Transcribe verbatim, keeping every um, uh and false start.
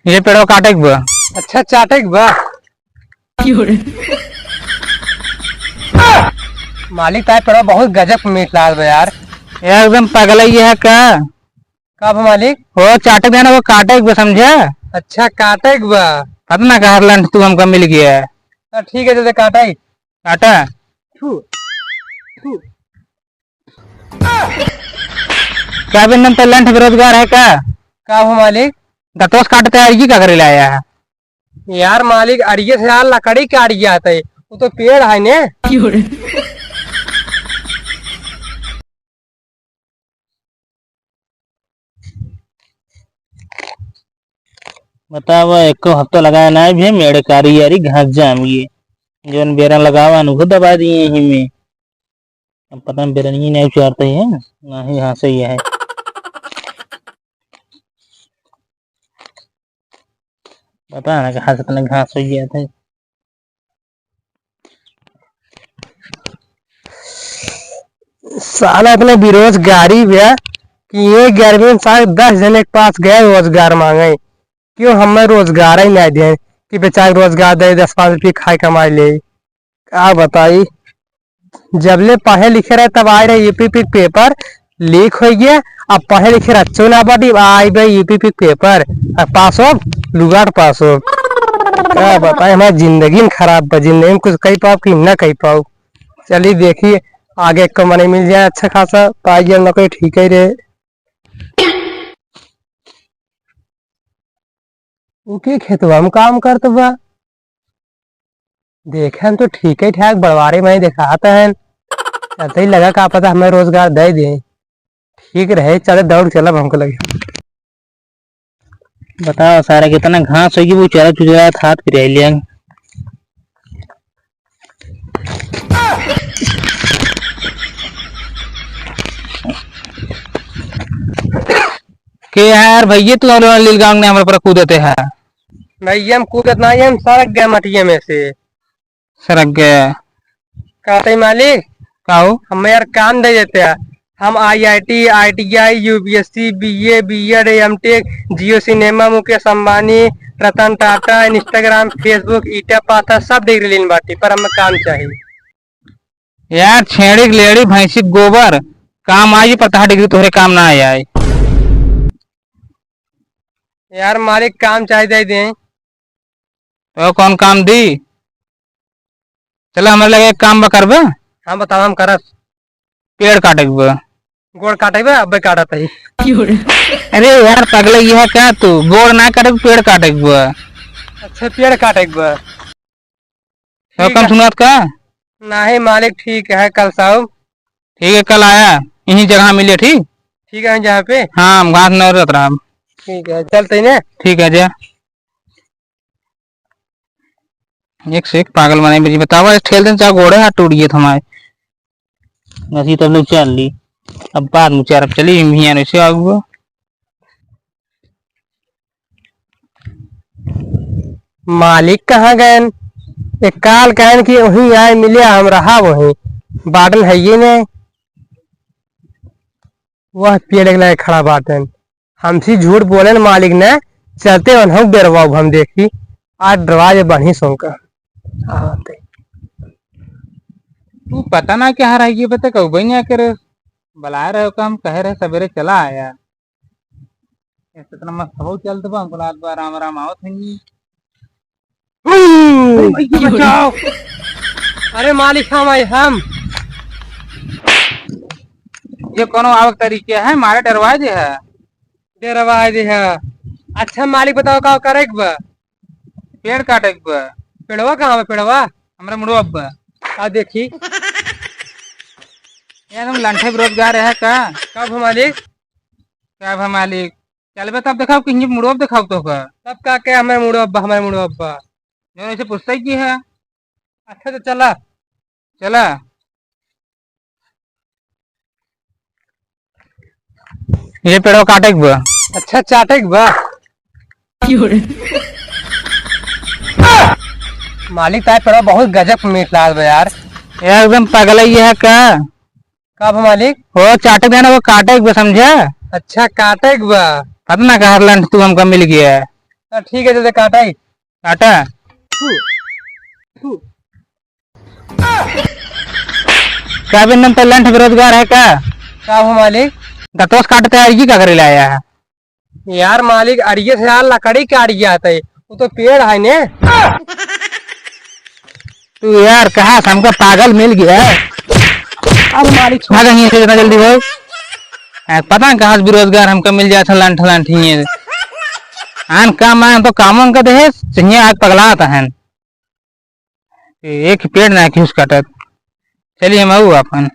ये पेड़वा काटे के बा। अच्छा, चाटे के बा। मालिक, तार पेड़वा बहुत गजब मीठ लागल बा यार। यार, एकदम पगला ये है का? का बा मालिक? वो चाटे के बा ना, वो काटे के बा, समझा? अच्छा, काटे के बा। पता ना कहाँ लंठ तू हमका मिल गया। तो ठीक है, जल्दी काटा ही। काटा? थू, थू। का बे नंद, तो लंठ बेरोजगार है का? का हो मालिक? दतोस काटते अड़िये का करे लाया है? यार मालिक, अड़िये से यार लकड़ी के अड़िये आते, वो तो पेड़ है ने। बतावा, एको हफ्ता लगाया ना भी मेड़ कारी यारी घास जाम गई। जौन बेरन लगावा न, उहो दबा दिए यहीं में। अब पता नहीं, बेरनिये नहीं उचारते हैं, ना ही घास ही है। पता ना कहाँ से इतना घास हो गया था। साला इतना बेरोजगारी बा कि ये ग्यारहवीं में साले दस जने के पास गए रोजगार मांगे, क्यों हमें रोजगार ही नहीं दे कि बेचारे रोजगार दे, दस पाँच रुपये खाए कमाए ले। का बताई, जबले पढ़े लिखे रहे तब आए रहे यूपी पी पेपर लीक हो गया। अब पढ़े लिखे रहे अच्छो ना बाटी, आई बे यूपी पी पेपर, अब पास हो, लुगाट पास हो। का बताई, हमारी जिंदगी में खराब बा, जिंदगी में कुछ कही पाओ कि ना कही पाओ। चलिए देखिए, आगे एक मने मिल जाए अच्छा खासा, पाई जाए नौकरी, ठीक ही रहे। ओके, खेतवा में काम करत बा। देखे हम तो ठीक ही ठाक बड़वारे में देखात हैं। चलते ही लगा, का पता हमें रोजगार दे दे। ठीक रहे, चले दौड़ चलब हमको लगे। बताओ सारा, कितना घास होगी, वो चरा चुरा हाथ फिर लिया। के यार भैया, तू और लील गांव ने हमरा पर कूदते है। भैया, हम कूदत ना, हम सरक गए मटिया में से। सरक गए। कहते ही मालिक, का हो? हम यार काम दे देते हैं। हम IIT, ITI, UPSC, BA, BEd, MTech, Jio cinema, Mukesh Ambani, Ratan Tata, Instagram, Facebook, ईटा पाथर सब डिग्री लेन बाटी, पर हमें काम चाहिए। यार, छेड़ी के लेड़ी, भैंसी के गोबर, काम आई, पर तहार डिग्री तोहरे काम ना आए। यार, मालिक काम चाहे दे दे। तो कौन काम दी? चला, हमारे लगे एक काम बा, करबे? हाँ, बताओ, हम करब। पेड़ काटे के बा। गोड़ काटे बा, अबे काटत ही। अरे यार, पगला, ये है क्या तू? गोड़ ना काटे, पेड़ काटे के बा। अच्छा, पेड़ काटे के बा। तो ठीक कम है। सुनात का? नहीं मालिक, ठीक है, कल साहब। ठीक है, कल आया, यही जगह मिले, ठीक? ठीक है, जहाँ पे। हाँ, हम घास न रहत रहा। ठीक है, चलते ही ने। ठीक है, जा। एक से एक पागल बनाई बजी, बतावा, इस ठेल दिन चाहे गोड़े हाथ टूट गए थे हमारे। ऐसी तब लोग चल ली, अब बाद में चार, अब चली, हम हियाँ से आगू। मालिक कहाँ गएन? एक काल कहन कि वहीं आए मिले, हम रहा वहीं। बाटन है ये ने। वह पेड़ के लगे खड़ा बाटन। हमसे झूठ बोलेन मालिक ने, चलते उन्हें डरवाओ हम देखी। आज डरवा जे बढ़ी सौंका। हाँ, ते। तू पता ना क्या रहा, ये बता कब नहीं आके रे। बुलाए रहे हो का, हम कहे रहे सवेरे चला आया। ऐसे इतना मस्त हवा चलत बा, हमको लागत बा राम राम आवत हई। हम्म, बचाओ। अरे मालिक, हम आए, हम। ये कौनो आवक तरीके है, मारे डरवाए दे है। डरवाए दे है। अच्छा मालिक, बताओ का करे के बा? पेड़ काटे के बा। पेड़वा कहाँ बा, पेड़वा? हमरा मुड़वा बा। आ देखी। यार, हम लंठे बेरोजगार है का? कब हो मालिक? का भा मालिक? चलबे तब देखाओ, कि मुड़वा देखाओ तो का? तब का के हमारे मुड़वा अब्बा, हमारे मुड़वा अब्बा? जौन ऐसे पूछते ही की है? अच्छा तो चला। चला। ये पेड़वा काटे के बा। अच्छा, चाटे के बा। मालिक, तार पेड़वा बहुत गजब मीठ लागल बा यार। यार, एकदम पगला ये है का? का बा मालिक? वो चाटे के बा ना, वो काटे के बा, समझा? अच्छा, काटे के बा। पता ना कहाँ लंठ तू हमका मिल गया है। हाँ, ठीक है, जैसे काटा ही। काटा। थू, थू। का बे नंतर लंठ बेरोजगार है का? का हो मालिक? दतोस काटते अरिये का करे लाया है? यार मालिक, अरिये से यार लकड़ी के अरिये आते है, वो तो पेड़ है ने। तू यार कहाँ से हमका पागल मिल गया है? अब मालिक छोड़। भाग यहाँ से जितना जल्दी हो। हैं, पता नहीं कहाँ से बेरोजगार हमका मिल जात है लंठ लंठ ही। आन काम आए तो कामों का दे, चाहिए आग पगला आता है। एक पेड़ ना घुस काटत। चलिए हम आऊ अपन।